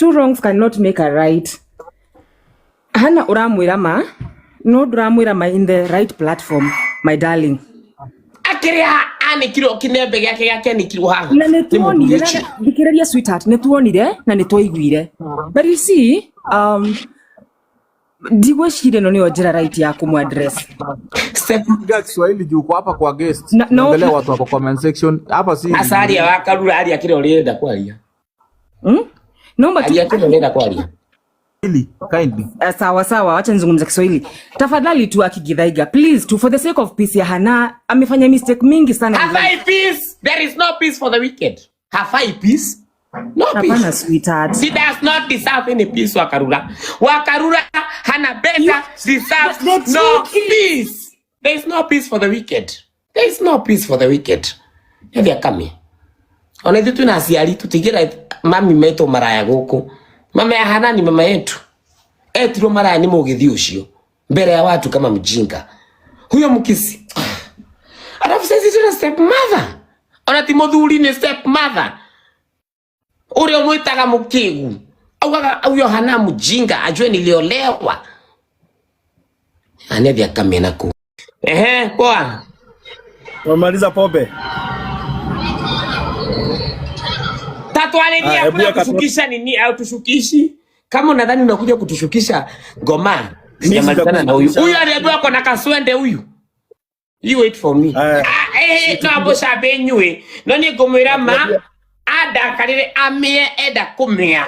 Two wrongs cannot make a right. Hana ũramwĩra ma, no ndũramwĩra ma in the right platform, my darling. Akĩrĩa anĩkirwo kĩnembe gĩake gĩakĩanĩkirwo haha Na nĩ nĩ mũthuri tuonire, ũcio. thikĩrĩria sweetheart, nĩ tuonire na nĩ twaiguire. But you see, ndigwĩciria ĩno nĩyo njĩra right ya kũmũ address. Step Piga Kiswahili juu uko hapa kwa guest. Na, no, Naongelea watu wako comment section. Hapa si acaria wa Karura aria kĩrĩa ũrenda kwaria. Naomba tu Aria kĩrĩa ũrenda kwaria. Kiswahili kindly. Sawa sawa, wacha nizungumze Kiswahili tafadhali tu. Akigithaiga, please tu, for the sake of peace ya Hana, amefanya mistake mingi sana in life. Hafai peace. There is no peace for the wicked. Hafai peace. No Hapana, peace. sweetheart. She does not deserve any peace, Wakarura. Wakarura, Hannah Benta deserves The no truth is- peace. There is no peace for the wicked. There is no peace for the wicked. Yathi akami. Ona ithuĩ twĩna aciari tũtingĩra mami metwo maraya gũkũ. Mama ya Hana ni mama yetu. Etirwo maraya nĩ mũgĩthi ũcio mbere ya watu kama mjinga. Huyo mkisi. Alafu sasa tuna step mother. Ona ti mũthuri nĩ step mother. Ũrĩa ũmwĩtaga mũkĩgu. Augaga huyo Hana mjinga ajue niliolewa. Anethi akamena ku. Ehe, poa. Wamaliza pombe? Tatwalilia Ah, hebu hakuna weka tu- kushukisha nini au tushukishi. Kama unadhani unakuja kutushukisha ngoma, Mimi sijamalizana na huyu. sitakushukisha. Huyu aliambiwa kona kaswende huyu. You wait for me. Aya. Ah, eh, no amũcambe inyuĩ. No niĩ ngũmwĩra ma andakarĩre amĩe enda kũmĩa.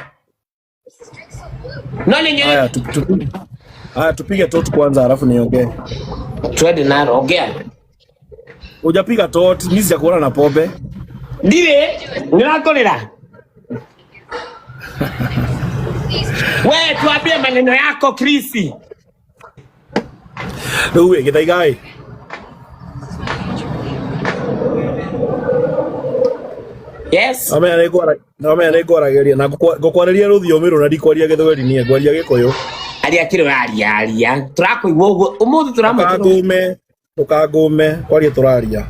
No nĩ nyone Haya, haya tupige tot kwanza alafu niongee. Twende naro ongea. Hujapiga tot, mimi sijakuona na pombe. Ndirĩ nĩrakũrĩra. We tuambie maneno yako Chris. Rĩu ĩ Gĩthaiga ĩ. Yes. Nomenya nĩ ngwara nomenya nĩ ngwaragĩria na ngũkwarĩria rũthiomi rũna ndikwaria gĩthweri niĩ ngwaria gĩkũyũ. Aria kĩrĩa ũraria aria. Tũrakũigua ũguo ũmũthĩ tũramwĩtĩra. Ndũkangũme, ndũkangũme, kwaria tũraria.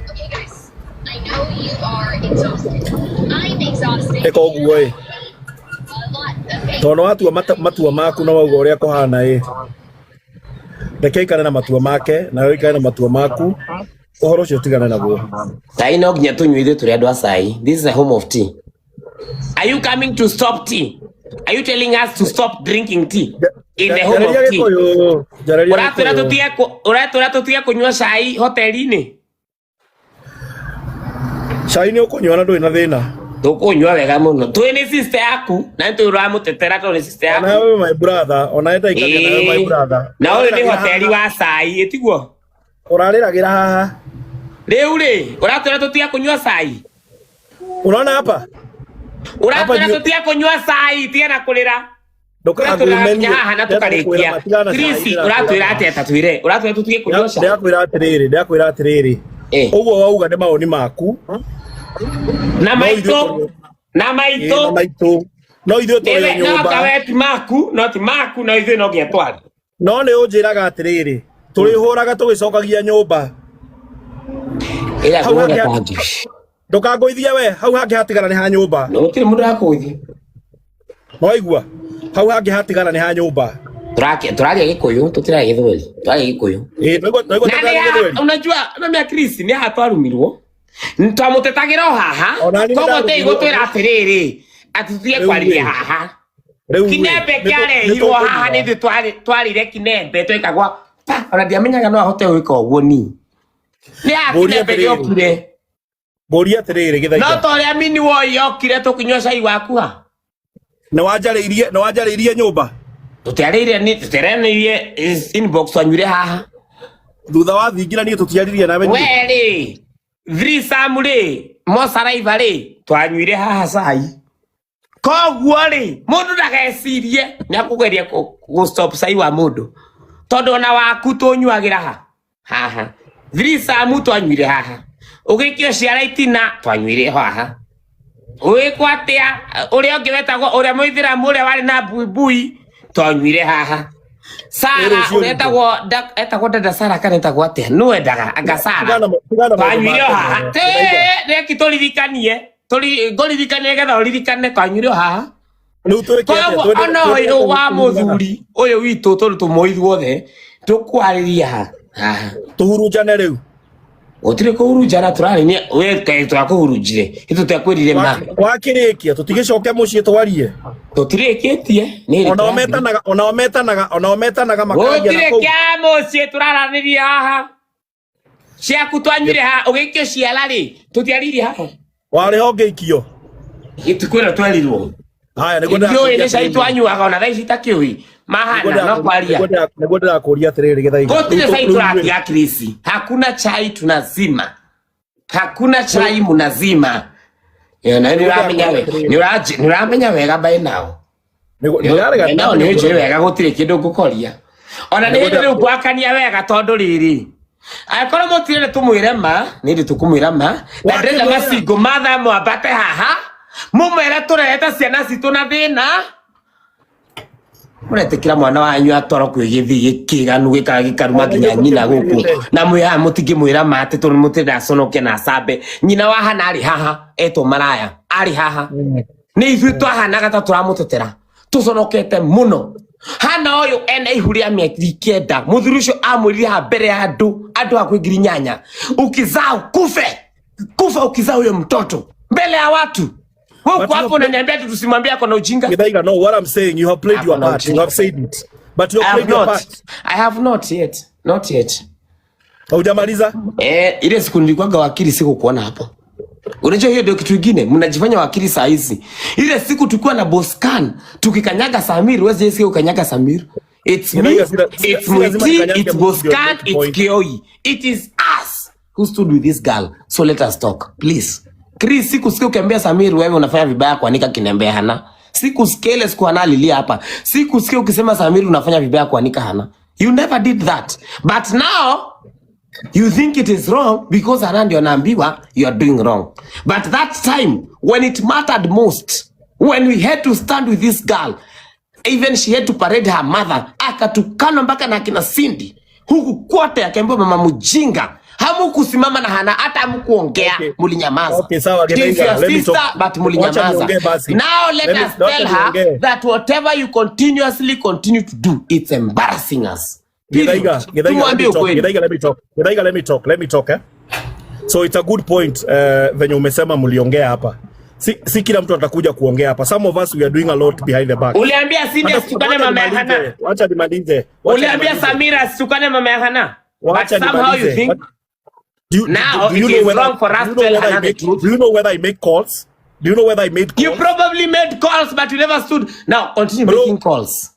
Ĩka ũguo ĩ. Tondũ nĩ watua matua maku na wauga ũrĩa kũhana ĩ. Reke aikare na matua make nawe ũikare na matua maku ũhoro ũcio tigane naguo. Cai no nginya tũnyue ithuĩ tũrĩ andũ a cai. This is a home of tea. Are you coming to stop tea? Are you telling us to stop drinking tea in the home of Njarĩria tea? gĩkũyũ, njarĩria Ũratwĩra gĩkũyũ. tũtige ũratwĩra tũtige kũnyua cai hoteli-inĩ? Cai nĩ ũkũnyua na ndũrĩ na thĩna. Tũkũnyua wega mũno. Twĩ nĩ sister yaku na nĩ tũramũtetera tondũ nĩ sister yaku. Ona wewe my brother, ona wewe ndaikaria nawe my Ĩĩ. brother. Na ũyũ nĩ Ũrarĩragĩra hoteli haha. wa cai, ĩtiguo? Ũrarĩragĩra haha. Rĩu rĩ, ũratwĩra tũtige kũnyua cai? Unaona hapa? Hapa Ũratwĩra ndio tũtige kũnyua cai, tiga na kũrĩra. ndũkangũme Ũratwĩra niĩ. haha na Ndĩrenda gũkwĩra tũkarĩkia. ma, tigana na cai, Chris, ndĩrakwĩra ũratwĩra ma. atĩa ta twĩre? Ũratwĩra tũtige kũnyua cai? Ndĩrakwĩra atĩrĩrĩ, ndĩrakwĩra atĩrĩrĩ. Eh. Ũguo wauga nĩ mawoni maku. Na No ithuĩ maitũ, tũrĩ na ĩĩ, maitũ. na maitũ. No ithuĩ tũrĩ o Nĩwe no nyũmba. kawe ti maku, no ti maku, no ithuĩ no nginya tware. No nĩ ũnjĩraga atĩrĩrĩ, tũrĩhũraga tũgĩcokagia nyũmba. Ĩra Hau ngũre hangĩ kanji. ndũkangũithie we, hau hangĩ hatigara nĩ ha nyũmba. No gũtirĩ mũndũ ũrakũgũithia. Waigua? Hau hangĩ hatigara nĩ ha nyũmba. Tũraria Gĩkũyũ, tũtiraria Gĩthweri. Tũraria Gĩkũyũ. Ĩĩ, nĩguo Na nĩ tũraria haha, Gĩthweri. unajua mami Chris nĩ haha twarumirwo. Twamũtetagĩra o haha. Ona niĩ Koguo tĩi nĩndarumirwo. gũtwĩra atĩrĩrĩ, atĩ tũtige Rĩu kwarĩria ĩ. haha. Rĩu ĩ, Kinembe kĩarehirwo haha nĩtũkũnyua. nĩ ithuĩ twarĩire kinembe twekagwa pa ona ndiamenyaga no ahote gwĩka ũguo ni. Nĩ haha Ngũrie kinembe atĩrĩrĩ. gĩokire. Ngũrie atĩrĩrĩ No Gĩthaiga. ta ũrĩa mini woi yokire tũkĩnyua cai waku ha. Nĩ wanjarĩirie nyũmba. Tũtiarĩire ni tũtiaranĩirie inbox twanyuire haha. Thutha wa thingira niĩ tũtiaririe nawe We niĩ. rĩ, threesome rĩ, mocaraiba rĩ, twanyuire haha cai. Koguo rĩ, mũndũ ndagecirie nĩ akũgeria gũ stop cai wa mũndũ. Tondũ ona waku tũnyuagĩra ha haha. Threesome twanyuire haha. Ũgĩikio ciara itina twanyuire haha. Ũgĩkwo atĩa ũrĩa ũngĩ wetagwo ũrĩa mũithĩramu ũrĩa warĩ na buibui twanyuire haha. Sara Rũciũ ũrĩa etagwo etagwo dada Sara kana etagwo atĩa nũ endaga anga Sara Tigana maũndũ ma twanyuire o tene. haha. Gĩthaiga. Reki tũririkanie ngũririkanie nĩgetha ũririkane twanyuire o haha. Rĩu twĩke atĩa? Koguo Twende ona twende ũyũ wa kũhurunjana. mũthuri ũyũ witũ tondũ tũmũĩ ithuothe tũkwarĩria ha haha. Tũhurunjane rĩu. Gũtirĩ kũhurunjana tũrarĩnia we kaĩ twakũhurunjire itũ twakwĩrire ma Wakĩrĩkia tũtigĩcoke mũciĩ twarie. Tũtirĩkĩtie nĩ hĩndĩ Onao tũrathiĩ. metanaga onao metanaga onao metanaga makaria na Gũtirĩ kũu. kĩa mũciĩ tũraranĩria haha ciaku twanyuire haha ũgĩikio ciara rĩ tũtiaririe haha. Warĩ ho ngĩikio. Gĩtikwĩra twerirwo. Haya nĩguo Ndiũĩ ndĩrakũria nĩ cai atĩrĩrĩ. twanyuaga ona thaa ici itakĩũĩ Nĩguo mahana no kwaria. nĩguo ndĩrakũria atĩrĩrĩ Gĩthaiga. Rĩu Gũtirĩ cai rĩu ithuĩ tũratiga Chris. Hakuna chai tunazima. Hakuna chai munazima. Ya, na nĩ nĩguo ũramenya ndĩrakũria we atĩrĩrĩ. nĩ ũramenya wega by now. Nĩguo nĩrarega By now ndĩramenya nĩ ũguo. njũĩ wega gũtirĩ kĩndũ ngũkoria. Ona nĩ Nĩguo hĩndĩ rĩu ndĩrakũria. ngwakania wega tondũ rĩrĩ angĩkorwo mũtirĩ tũmwĩre ma nĩ hĩndĩ tũkũmwĩra ma na ndĩrenda Wakĩmwĩra. macingo mathaa mwambate haha mũmwĩre tũrehete ciana citũ na thĩna mũretĩkĩra mwana wanyu atwarwo kwĩ gĩthii gĩkĩganu gĩkaga gĩkaruma Ona nginya ithuĩ nyina gũkũ tũkĩmwĩrĩte. Na mwĩ haha mũtingĩmwĩra ma atĩ tondũ mũtirenda aconoke na acambe nyina wa hana arĩ haha etwo maraya arĩ haha nĩ ithuĩ twahanaga ta tũramũtetera tũconokete mũno hana ũyũ ena ihu rĩa mĩeri 9 mũthuri ũcio amwĩrire haha mbere ya andũ andũ hakuhĩ 8,000 ukizaa kufe kufa ukizaa huyo mtoto mbele ya watu wewe But uko you hapo have played unaniambia ati tusimwambie ako na ujinga. Githaiga, no, what I'm saying, you have played Ako your na part. You ujinga. have said it. But you I have have played your not. part. I have not yet. Not yet. Haujamaliza? Eh, ile siku nilikuwaga wakili sikukuona hapo. Unajua hiyo ndio kitu kingine, mnajifanya wakili saa hizi. Ile siku tulikuwa na Boscan, tukikanyaga Samir, wewe sikia ukanyaga Samir. It's me, Githaiga, it's si lazima Mwiti, nikanyage it's mtu ndio Boscan, make it's point. Kioi. It is us who stood with this girl. So let us talk, please. Chris, sikusikia ukiambia Samir wewe unafanya vibaya kuanika kinembe Hana. Sikusikia ile siku Hana alilia hapa. Sikusikia ukisema Samir unafanya vibaya kuanika Hana. You never did that. But now you think it is wrong because Hana ndio anaambiwa you are doing wrong. But that time when it mattered most, when we had to stand with this girl, even she had to parade her mother, akatukana mpaka na akina Cindy huku kwote, akiambiwa mama mjinga, hamukusimama na Hana, hata hamukuongea, Okay. mulinyamaza. Okay, sawa She is Githaiga, your let me sister talk. but Wacha mulinyamaza. niongee basi. Now let Let me us wacha tell her niongee. that whatever you continuously continue to do, it's embarrassing us. Period. Githaiga, Githaiga, let me Tumwambie talk. ukweli. Githaiga, let me talk. Githaiga, let me talk. Let me talk, eh? So it's a good point venye umesema mliongea hapa. Si kila mtu atakuja kuongea hapa. Some of us we are doing a lot behind the back. Uliambia Cindy Hata asitukane wacha mama ya Hana. nimalize. Wacha nimalize. Wacha Uliambia nimalize. Samira asitukane mama ya Hana. But Wacha somehow you nimalize. think Do you, now do you it know is whether wrong for do us you to know tell whether I Hana the make truth. do you know whether I make calls? Do you know whether I made You calls? probably made calls, but you never stood. Now continue Bro, making calls.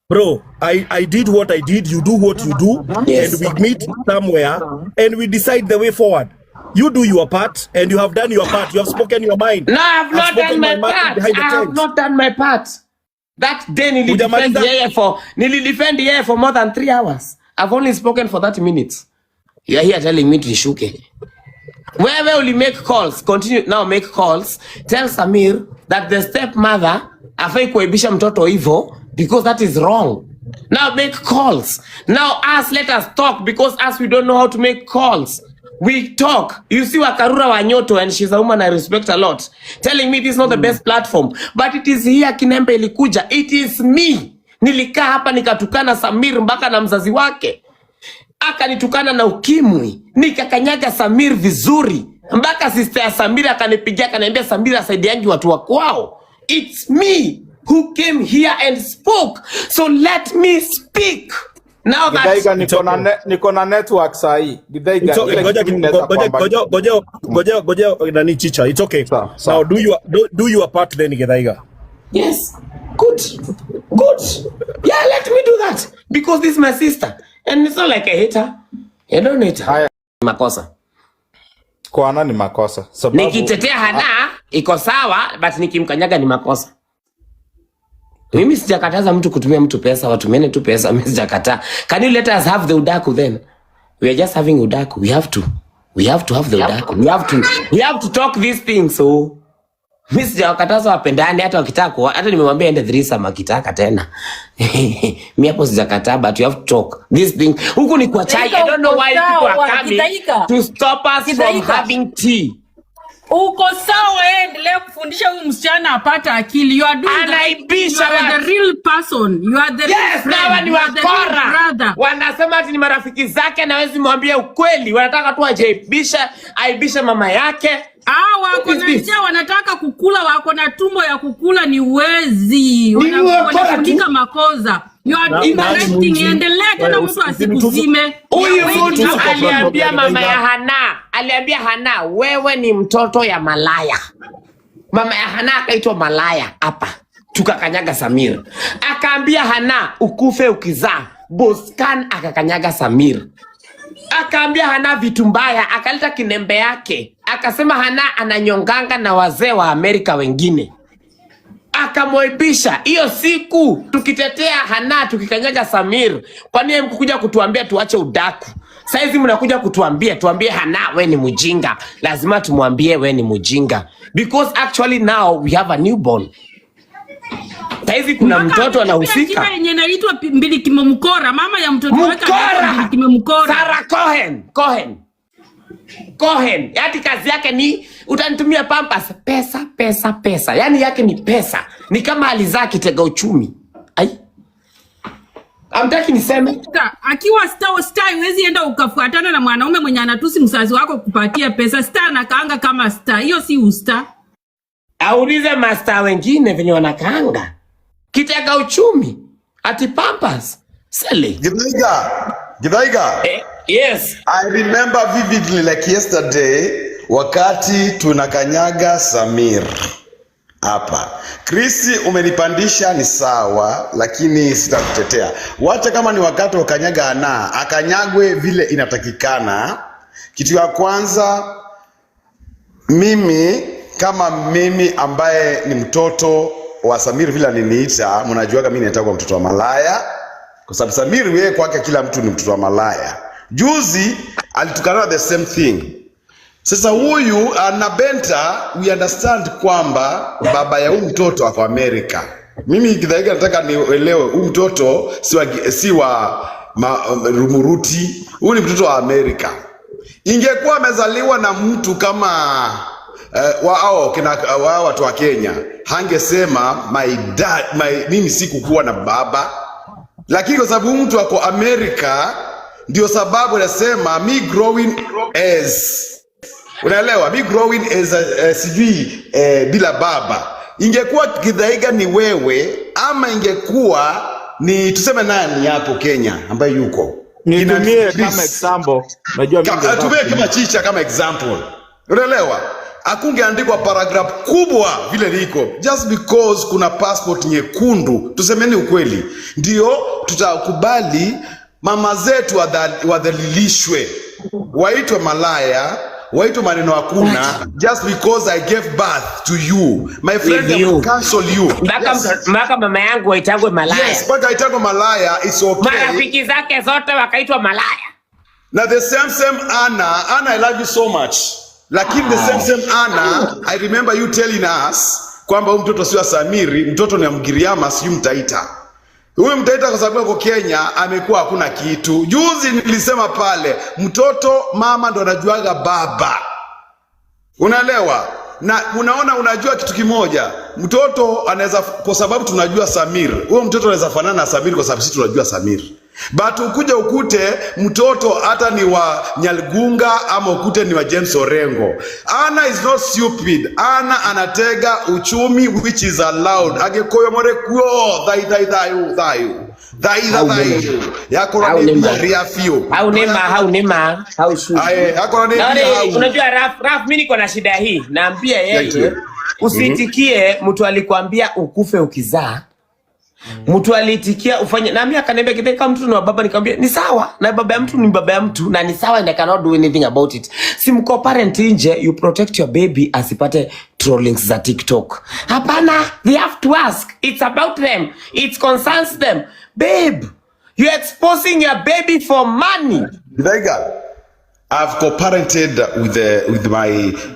Bro, I did what I did, you do what you do, and Yes. we meet somewhere and we decide the way forward. You do your part, and you have done your part. You have spoken your mind. No, I have I've not done spoken my my mind part. behind the I have tent. not done my part. That day nilidefend Hujamaliza? yeye for nilidefend yeye for more than 3 hours. I've only spoken for 30 minutes. You are here telling me nishuke. Wewe uli make calls, continue now make calls. Tell Samir that the stepmother afai kuaibisha mtoto hivyo because that is wrong. Now make calls. Now us, let us talk because us we don't know how to make calls. We talk. You see Wakarura Wanyoto, and she's a woman I respect a lot, telling me this is not the best platform. But it is here Kinembe ilikuja. It is me. Nilikaa hapa nikatukana Samir mpaka na mzazi wake akanitukana na ukimwi, nikakanyaga Samir vizuri mpaka sister ya Samir akanipigia akaniambia, Samir asaidiangi watu wa kwao. It's me who came here and spoke, so let me speak now that Githaiga, It's niko na okay. niko na network saa hii. Githaiga, It's okay. ile Ngoja kitu mimi naweza ngoja kwamba ngoja ngoja ngoja ngoja nani chicha. It's okay. sawa Now sawa. do your part then Githaiga. Yes, good, good. Yeah, let me do that because this is my sister and it's not like I hate her. I don't hate her. Haya, Makosa kwa nani makosa? Sababu nikitetea Hana iko sawa, but nikimkanyaga ni makosa. Mimi sijakataza mtu kutumia mtu pesa, watumiane tu pesa, mimi sijakataa. Can you let us have the udaku then? We are just having udaku. We have to. We have to have the udaku. We have to talk these things so. Mimi sijakataza wapendane hata wakitaka hata nimemwambia ende threesome akitaka tena. Mimi hapo sijakataa, but you have to talk this thing. Huku ni kwa chai. Kithaika I don't know uko why people are sawa. coming Kithaika. to stop us from Kithaika. having tea. Uko sawa, wewe endelea kufundisha huyu msichana apate akili. You are doing the right thing. You Anaibisha are the watu. real person. You are the real Yes, na hawa friend. ni You are the real wakora. brother. Wanasema ati ni marafiki zake na hawezi mwambia ukweli. Wanataka tu ajaibisha, aibishe mama yake. Ah, What wako is na this? njaa, wanataka kukula, wako na tumbo ya kukula, ni wezi. Ni wakora tu. Wanafunika makoza. You are Na, doing the nani right thing. mwizi? Endelea tena, Wewe, mtu usinitusu asikuzime. We are Huyu waiting mtu usinitusu kwa hapa. platform aliambia ya mama ya Githaiga. Hana, aliambia Hana, wewe ni mtoto ya malaya. Mama ya Hana akaitwa malaya hapa, tukakanyaga Samir. Akaambia Hana ukufe ukizaa. Boscan akakanyaga Samir. Akaambia Hana vitu mbaya, akaleta kinembe yake, akasema Hana ananyonganga na wazee wa Amerika wengine, akamwaibisha. Hiyo siku tukitetea Hana, tukikanyaga Samir, kwani yeye mkukuja kutuambia tuache udaku? Saizi mnakuja kutuambia tuambie Hana we ni mjinga. Lazima tumwambie we ni mjinga, because actually now we have a newborn. Saizi kuna Mpaka mtoto amejipea anahusika. jina yenye inaitwa Mbilikimo Mkora. Mama ya mtoto wake anaitwa Mkora Mbilikimo Mkora. Sarah Cohen, Cohen, Cohen. Yaani kazi yake ni utanitumia Pampers, pesa pesa pesa, yaani yake ni pesa, ni kama alizaa kitega uchumi. Ai, amtaki niseme. Akiwa star, star huwezi enda ukafuatana na mwanaume mwenye anatusi mzazi wako kupatia pesa. Star anakaanga kama star, hiyo si usta. Aulize masta wengine venye wanakaanga kitega uchumi, ati Pampers sele. Githaiga, Githaiga. Eh, yes. I remember vividly like yesterday wakati tunakanyaga Samir hapa. Chris, umenipandisha ni sawa, lakini sitakutetea. Wacha kama ni wakati wa kanyaga ana akanyagwe vile inatakikana. Kitu ya kwanza, mimi kama mimi ambaye ni mtoto wa Samir vile aliniita, mnajuaga mimi naitwa mtoto wa malaya, kwa sababu Samir yeye kwake kila mtu ni mtoto wa malaya. Juzi alitukana the same thing. Sasa huyu ana Benta, we understand kwamba baba ya huyu mtoto ako Amerika. Mimi Githaiga nataka nielewe huyu mtoto si wa Rumuruti, huyu ni mtoto wa Amerika. Ingekuwa amezaliwa na mtu kama wao kina wao watu wa Kenya, hangesema my dad, mimi sikukuwa na baba, lakini kwa sababu huyu mtu ako Amerika, ndio sababu anasema me growing as, unaelewa, me growing as sijui bila baba. Ingekuwa Githaiga ni wewe ama ingekuwa ni tuseme nani hapo Kenya ambaye yuko kina Nitumie kama Chris example. Najua mimi ndio tumie kama chicha kama example, unaelewa? Akungeandikwa paragraph kubwa vile liko just because kuna passport nyekundu. Tusemeni ukweli, ndio tutakubali mama zetu wadhalilishwe, waitwe malaya, waitwe maneno hakuna, just because I gave birth to you my friend, With I will you. cancel you. Mpaka Yes. mpaka mama yangu waitangwe malaya, Yes, mpaka itangwe malaya, it's okay. marafiki zake zote wakaitwa malaya. Na the same same Anna, Anna, I love you so much. Lakini the same same Anna, I remember you telling us kwamba huyu mtoto sio wa Samiri, mtoto ni wa Mgiriama, sijui Mtaita. Huyu Mtaita kwa sababu yuko Kenya amekuwa hakuna kitu. Juzi nilisema pale, mtoto mama ndo anajuaga baba. Unaelewa? Na unaona, unajua kitu kimoja, mtoto anaweza, kwa sababu tunajua Samir, huyo mtoto anaweza fanana na Samir kwa sababu sisi tunajua Samir, but ukuja ukute mtoto hata ni wa Nyalgunga ama ukute ni wa James Orengo. Anna is not stupid. Anna anatega uchumi which is allowed. Agĩkũyũ mũrĩ kuo thai thai thayu thayu thaitha Hau nĩ thayu yakorwo hau nĩ nĩ mbia ma rĩa biũ hau nĩ ma hau nĩ ma hau shu. Aye, akorwo nĩ Na mbia wale, hau. unajua Raf, mimi niko na shida hii, naambia Thank yeye you. usiitikie mtu alikwambia ukufe ukizaa. Mtu aliitikia ufanye, na mimi akaniambia Githaiga, kama mtu ni wa baba, nikamwambia ni sawa, na baba ya mtu ni baba ya mtu na ni sawa, and I cannot do anything about it. Si mko parent nje, you protect your baby asipate trollings za TikTok. Hapana, they have to ask. It's about them. It concerns them. Babe, you're exposing your baby for money. Githaiga, I've co-parented with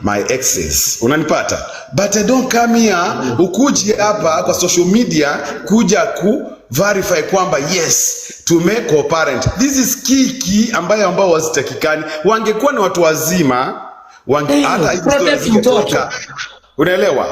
my exes. Unanipata? But I don't come here ukuje hapa kwa social media kuja ku verify kwamba yes tume co-parent. This is kiki ambayo ambao wazitakikani. Wangekuwa ni watu wazima Hata Hey, hizi story protect mtoto. zingetoka. Unaelewa?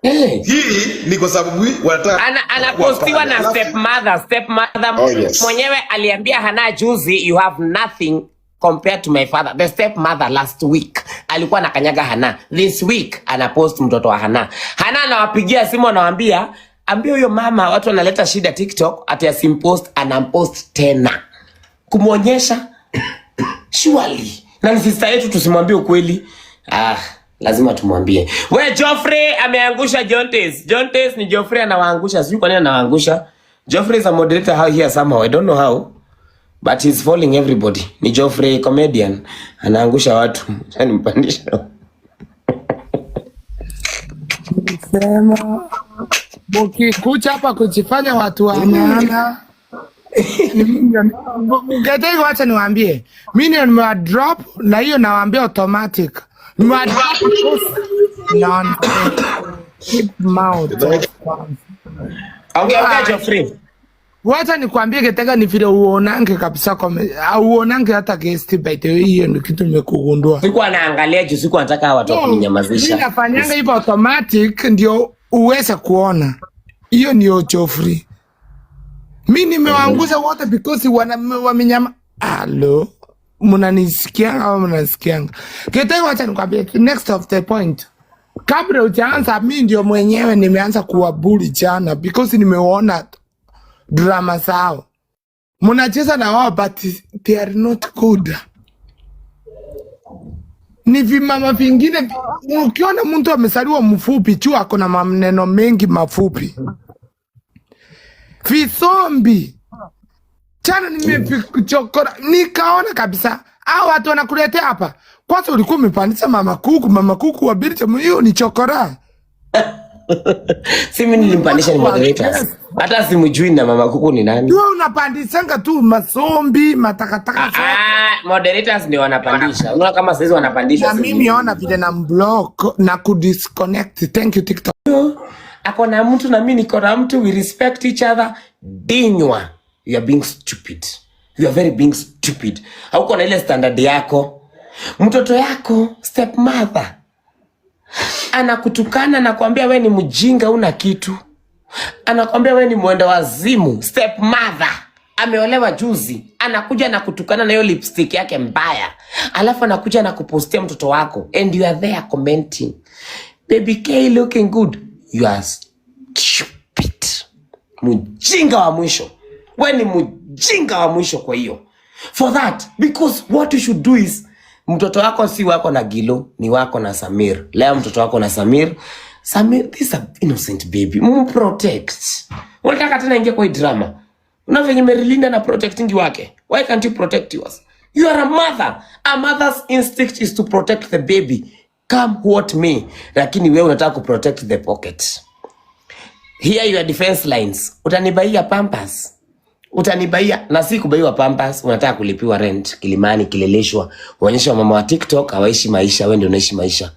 Hey. Hii ni kwa sababu wanataka Ana, kuwa anapostiwa pale. na Alafu stepmother. Stepmother oh yes. mwenyewe aliambia Hana juzi, you have nothing compared to my father. The stepmother last week alikuwa anakanyaga Hana, this week anapost mtoto wa Hana. Hana anawapigia simu anawaambia, ambia huyo mama watu wanaleta shida TikTok, ati asimpost, anampost tena kumwonyesha surely. Na ni sister yetu, tusimwambie ukweli. Ah, lazima tumwambie. We Joffrey ameangusha Jontes. Jontes ni Joffrey anawaangusha. Sijui kwa nini anawaangusha. Joffrey is a moderator how here somehow. I don't know how. But he's following everybody. Ni Joffrey comedian. Anaangusha watu. Acha nimpandishe. Sema mukikucha hapa kujifanya watu wa maana ni mimi Getego, wacha niwaambie, mimi ndio nimewa drop na hiyo nawaambia automatic, nimewa drop because nonsense. Keep mouth off kwanza. Ongea ongea Ah, Joffrey. Wacha nikwambie Getega, ni vile uonange kabisa auonange hata guest by the way, hiyo ndio kitu nimekugundua. Sikuwa anaangalia juu sikuwa nataka hawa watu wa No, mimi kuninyamazisha. nafanyanga hivyo automatic ndio uweze kuona. Hiyo ndio Joffrey. Mi nimewaangusha wote because wana wamenyama. Alo, mnanisikianga au mnanisikianga? Kitego, wacha nikwambie next of the point. Kabla hujaanza, mi ndio mwenyewe nimeanza kuwabuli jana because nimeona drama zao. Mnacheza na wao but they are not good. Ni vimama vingine, ukiona mtu amesaliwa mfupi juu ako na maneno mengi mafupi. Visombi jana nimevichokora nikaona kabisa hao watu wanakuletea hapa. Kwanza ulikuwa umepandisha mama kuku, mama kuku wa Belgium, hiyo ni chokora. Si mimi nilimpandisha, ni Wa moderators. guest. Hata simjui na mama kuku ni nani. Wewe unapandishanga tu masombi matakataka zote. Ah, moderators ndio wanapandisha. Unaona kama saizi wanapandisha Na si mimi mimi. ona vile na mblock na kudisconnect. Thank you TikTok. Ako na mtu na mimi niko na mtu, we respect each other. Dinywa, you are being stupid, you are very being stupid. Hauko na ile standard yako. Mtoto yako stepmother anakutukana na kuambia we ni mjinga, una kitu, anakwambia we ni mwenda wazimu. Stepmother ameolewa juzi, anakuja na kutukana na hiyo lipstick yake mbaya, alafu anakuja na kupostia mtoto wako, and you are there commenting baby K looking good. You are stupid, mjinga wa mwisho. We ni mjinga wa mwisho. Kwa hiyo for that, because what you should do is, mtoto wako si wako na Gilo, ni wako na Samir. Lea mtoto wako na Samir. Samir, this is a innocent baby, mprotect. Unataka tena ingia kwa hii drama? Una venye Merilinda na protecting wake, why can't you protect yours? You are a mother. A mother's instinct is to protect the baby come what may, lakini wewe unataka kuprotect the pocket. Here your defense lines. Utanibaia pampers, utanibaia na si kubaiwa pampers, unataka kulipiwa rent Kilimani, Kileleshwa, uonyesha mama wa TikTok hawaishi maisha, wewe ndio unaishi maisha,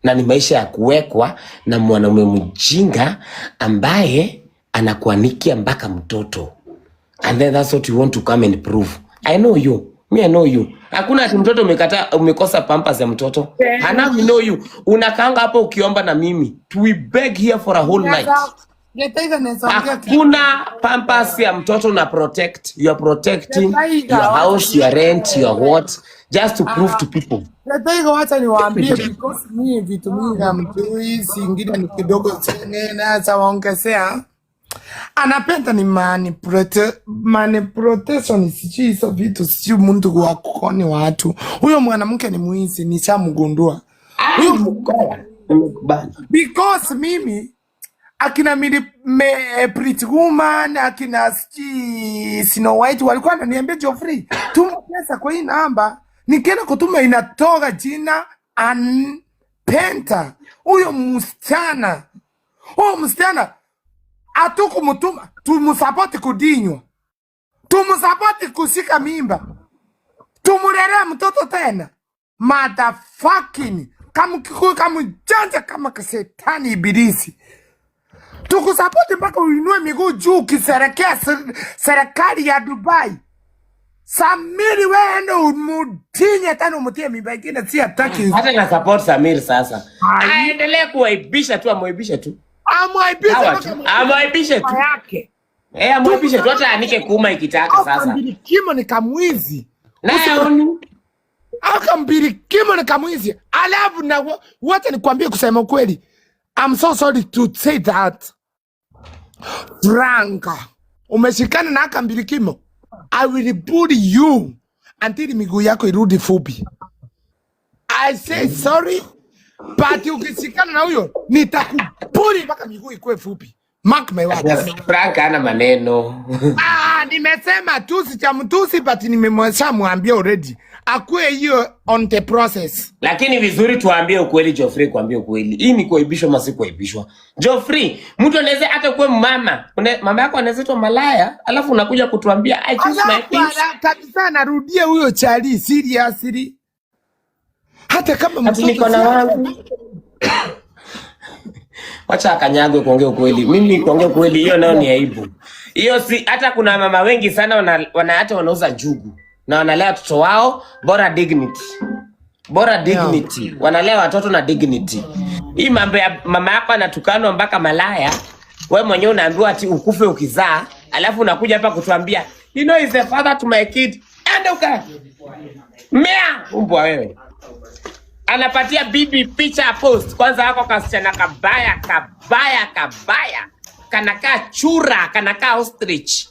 na ni maisha ya kuwekwa na mwanaume mjinga ambaye anakuanikia mpaka mtoto, and then that's what you want to come and prove. I know you, me I know you. Hakuna ati mtoto umekata, umekosa pampers ya mtoto. Hana, we know you. Unakaanga hapo ukiomba na mimi, we beg here for a whole night. Getaiga naweza ongea kitu. Hakuna pampers ya mtoto na protect. You are protecting Getaiga, your wacha house, your rent, your what, just to prove to people. Nataka wacha niwaambie because mimi vitu mingi hamjui, zingine ni kidogo zingine waongezea. Anapenda ni manipulation, sijui hizo vitu, sijui mtu wa kukoni watu. Huyo mwanamke ni mwizi, nishamgundua Ah, huyo ni mkora. Nimekubali. because mimi akina mili, me, Pretty Woman akina sijui Snow White walikuwa wananiambia Geoffrey, tuma pesa kwa hii namba. Nikienda kutuma inatoka jina Anpenta. Huyo msichana, huyo msichana hatukumtuma, tumusapoti kudinywa, tumusapoti kushika mimba, tumulelea mtoto tena. Motherfucking kama kamjanja kama kasetani ibilisi tukusapoti mpaka uinue miguu juu ukiserekea serikali ya Dubai. Samiri wewe ndo umutinye tena umutie mimba ingine si hataki. Hata na support Samir sasa. Ai. Aendelee kuwaibisha tu, amwaibishe tu. Amwaibishe Sawa mpaka tu. Amwaibishe tu. yake. Eh, amwaibishe tu hata anike kuuma ikitaka sasa. Mbilikimo ni kamwizi. Naye aoni. Aka mbilikimo ni kamwizi. Alafu na wacha nikwambie kusema ukweli. I'm so sorry to say that. Frank, umeshikana na aka mbilikimo. I will bully you until miguu yako irudi fupi. I say sorry, but ukishikana na huyo nitakubully mpaka miguu ikuwe fupi. Mark my words. Frank hana maneno. Ah, nimesema tusi cha mtusi but nimemwambia already. Akuwe hiyo on the process. Lakini vizuri tuambie ukweli Geoffrey, kuambie ukweli. Hii ni kuaibishwa ama si kuaibishwa? Geoffrey, mtu anaweza hata kuwe mama, mama yako anaweza itwa malaya, alafu unakuja kutuambia I choose my Alafu peace. kabisa narudia huyo chali seriously. Hata kama Ati mtoto niko na wangu. Wacha akanyagwe kuongea ukweli. Mimi kuongea ukweli hiyo nayo ni aibu. Hiyo si hata kuna mama wengi sana wana hata wanauza njugu na wanalea watoto wao bora dignity. Bora dignity. Wanalea watoto na dignity. Hii mambo ya mama yako anatukanwa mpaka malaya, we mwenyewe unaambiwa ati ukufe ukizaa, alafu unakuja hapa kutuambia you know he's the father to my kid. Enda uka mea umbwa wewe. Anapatia bibi picha post. Kwanza wako kasichana kabaya kabaya kabaya, kanakaa chura, kanakaa ostrich,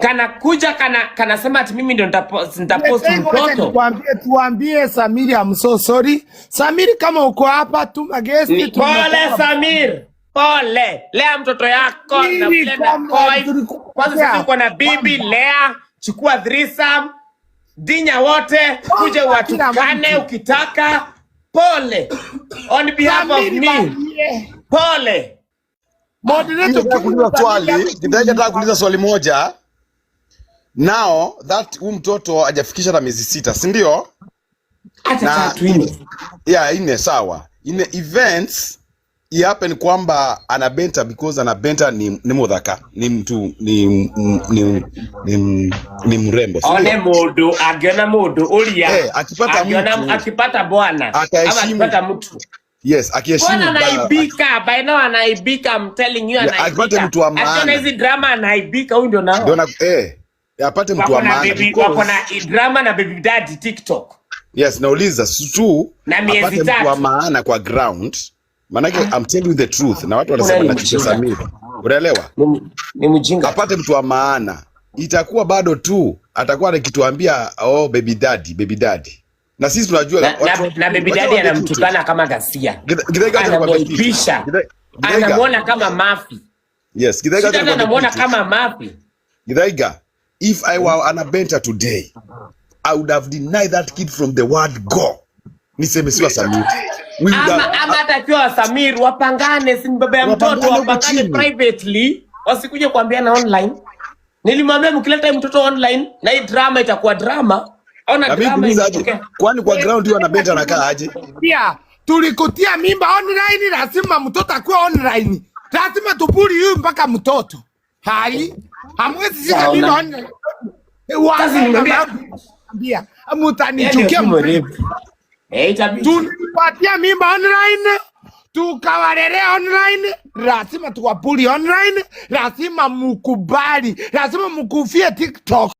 kanakuja kanasema ati mimi ndio nitapost Wacha mtoto. nikwambie, tuambie Samiri I'm so sorry. Samiri kama uko hapa tuma guest Pole Samir, pole. Lea mtoto yako na Mimi vile na kama koi. tulikuwa- Kwanza sisi uko na bibi, lea, chukua threesome, dinya wote, kuja Kila watukane mtu. ukitaka. Pole. On behalf of Samiri me. waambie. Pole. Moderator Nataka kuuliza Samiri swali, hapo Githaiga, nataka kuuliza swali moja. Now that huyu mtoto hajafikisha na miezi 6, si ndio? Hata Na 3 nne. Yeah, 4 sawa. In the events i happen kwamba anabenta because anabenta ni muthaka, ni mtu ni mrembo, si One ndio? mundu angiona mundu uria Eh, akipata angiona mtu akipata bwana ama akaheshimu. akipata mtu Yes, akiheshimu bwana anaibika, by now anaibika, I'm telling you, Yeah, akipata anaibika. mtu wa Akiona maana. hizi drama anaibika, huyu ndio Ndio nao. na apate mtu Wako wa na maana baby, wako because na drama na baby daddy TikTok. Yes, nauliza tu Na miezi apate mtu wa 3. maana kwa ground. Manake I'm telling you the truth na watu wanasema Kuna ni nachukia mjinga. Samir. Unaelewa? Ni mjinga. Apate mtu wa maana. Itakuwa bado tu atakuwa akituambia oh baby daddy, baby daddy. Na sisi tunajua Na, na, na baby wacha daddy niwaambie kitu. anamtukana kama ghasia. Githaiga, acha nikwambie kitu. Anamwaibisha. Githaiga. Anamuona kama mafi. Yes, Githaiga, acha Sitana nikwambie anamuona kitu. kama mafi. Githaiga, if I were Anabenta today, I would have denied that kid from the word go. Niseme si wa Samir. We would Ama have, ama hata akiwa wa Samir wapangane, si ni baba ya mtoto, Wapangane huko wapangane chini. privately, wasikuje kuambiana online. Nilimwambia mkileta hii mtoto online na hii drama itakuwa drama. Ona Na mimi drama kuuliza aje? imetokea. Kwani kwa ground hiyo Anabenta anakaa aje? Pia tulikutia mimba online, lazima mtoto akuwe online. Lazima tubully huyu mpaka mtoto. Hai, hamwezi shika Sawa. mimba online. Sasa nimwambia- Ambia, mutanichukia. Yeye ndio mrefu. Eh, itabidi. Tulipatia mimba online, tukawalelea online, lazima tuwabully online, lazima mukubali, lazima mukufie TikTok.